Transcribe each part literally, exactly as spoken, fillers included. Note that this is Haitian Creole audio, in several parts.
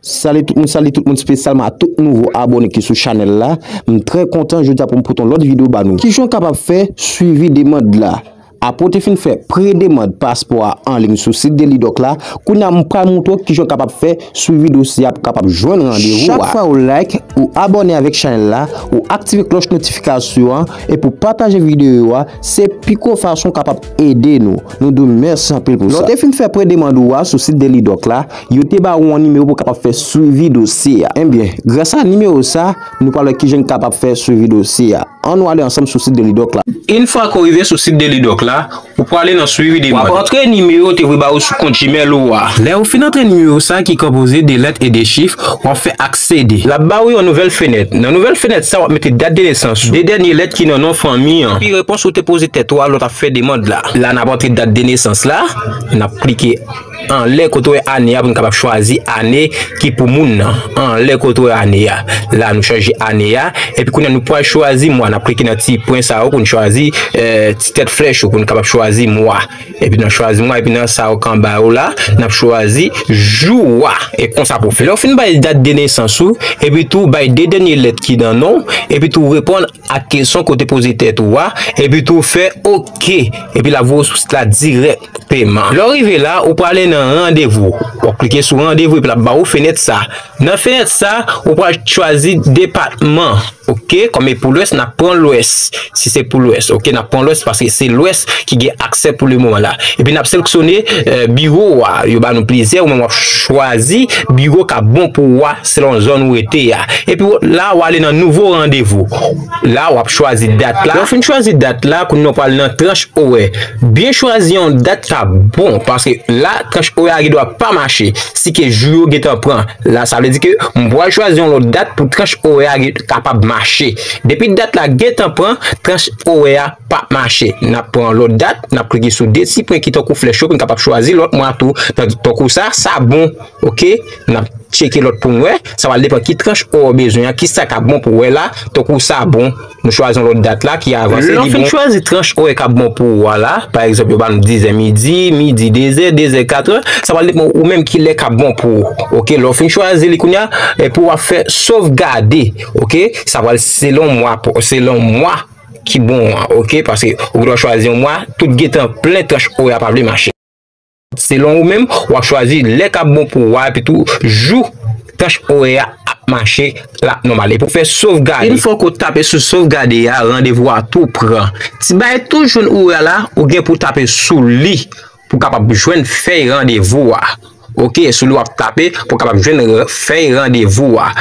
Salye tout moun, salye tout moun, espesyalman a tout nouvo abòne ki sou chanèl la. M trè kontan jodi a pou m pote yon lòt videyo ba nou. Kijan w kapab fè swivi demann la? Apre w te fin fè pre-demann paspò a an liy sou sit Delidoc la, kounye a m pral montre w kijan w kapab fè swivi dosye a pou w kapab jwenn randevou a. Chak fwa ou like, ou abòne avèk chanèl la, ou aktive klòch notifikasyon an, epi w pataje videyo a, se pi gwo fason w kapab ede nou. Nou di w mèsi anpil pou sa. Lè w te fin fè pre-demann ou a sou sit Delidoc la, yo te ba ou yon nimewo pou w kapab fè swivi dosye a. Ebyen, gras a nimewo sa, nou pral wè kijan n kapab fè swivi dosye a. Ann nou ale ansanm sou sit Delidoc la. Yon fwa ke w rive sou sit Delidoc la, ou pral ale nan swivi demann. W ap antre nimewo yo te voye ba ou sou kont Gmail ou a. Lè ou fin antre nimewo sa ki konpoze de lèt e de chif, w ap fè aksede. L ap ba ou yon nouvèl fenèt. Nan nouvèl fenèt sa, w ap mete dat de nesans ou, de dènye lèt ki nan non fanmi an, epi repons ou te poze tèt ou a lè w t ap fè demann la. La n ap antre dat de nesans la, n ap klike anlè kote w wè ane a pou n kapab chwazi ane ki pou moun nan. Anlè kote w wè ane a. La nou chanje ane a. Epi kounye a nou pral chwazi mwa. N ap klike nan ti pwen sa yo pou n chwazi, eh, ti tèt flèch yo pou n kapab chwazi mwa. Epi nan chwazi mwa, epi nan sa yo k anba yo la, n ap chwazi jou a. E konsa pou fè. Lè w fin bay dat de nesans ou, epi tou bay de dènye lèt ki nan non, epi tou reponn ak kesyon ke w te poze tèt ou a, epi tou fè oke, epi l ap voye w sou sit la dirèkteman. Lè w rive la, ou prale nan randevou. W ap klike sou randevou, epi l ap ba ou fenèt sa. Nan fenèt sa, ou pral chwazi depatman, oke? Kòm e pou Lwès, n ap pran Lwès. Si se pou Lwès, oke, n ap pran Lwès paske se Lwès ki gen aksè pou le moman la. Epi n ap seleksyone, eh, biwo a. Yo ba nou plizyè, ou menm w ap chwazi biwo k ap bon pou ou a selon zòn ou rete a. Epi w, la, w ale nan nouvo randevou. La, w ap chwazi dat la. Lè w fin chwazi dat la, kounye a w pral nan tranch orè. Byen chwazi yon dat k ap bon, paske la, tranch orè a gendwa pa mache. Si ke jou yo gentan pran, la, sa vle di ke m pral chwazi yon lòt dat pou tranch orè a gen, kapab mache. Depi dat la gentan pran, tranch orè a p ap mache. N ap pran yon lòt dat, n ap klike sou de ti pwen ki tankou flèch yo pou n kapab chwazi lòt mwa tou. Tan-, tankou sa, sa bon, oke? N ap tcheke lòt pou n wè. Sa va depann ki tranch orè w bezwen an, ki sa k ap bon pou w wè la, tankou sa bon. Nou chwazi yon lòt dat la ki avanse. Lè w fin chwazi tranch orè k ap bon pou ou a la, pa egzanp, yo ba nou dizè midi, midi dezè, dezè katrè, sa pral depann ou menm ki lè k ap bon pou ou. Oke, lè w fin chwazi li kounye a, epi w ap fè sovgade, oke, sa pral selon mwa, selon mwa ki bon an, oke, paske ou gendwa chwazi yon mwa, tout gentan plen tranch orè a pa vle mache. Selon ou menm, w ap chwazi lè k ap bon pou ou a, epi tou jou tranch orè a ap mache la nòmal. Epi w fè sovgade. Yon fwa ke w tape sou sovgade a, randevou a tou pran. Ti bagay tou jòn ou a la, ou gen pou w tape sou li pou w kapab jwenn fèy randevou a. Oke, sou li w ap tape pou w kapab jwenn r-, fèy randevou a.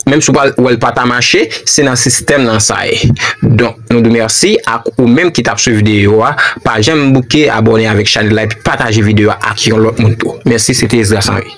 Menm si w pa wè l pa ta mache, se nan sistèm nan sa ye. Donk, nou di w mèsi ak ou menm ki t ap swiv videyo a. Pa janm bouke abòne avèk chanèl la epi pataje videyo a ak yon lòt moun tou. Mèsi, se te Esdras Henry.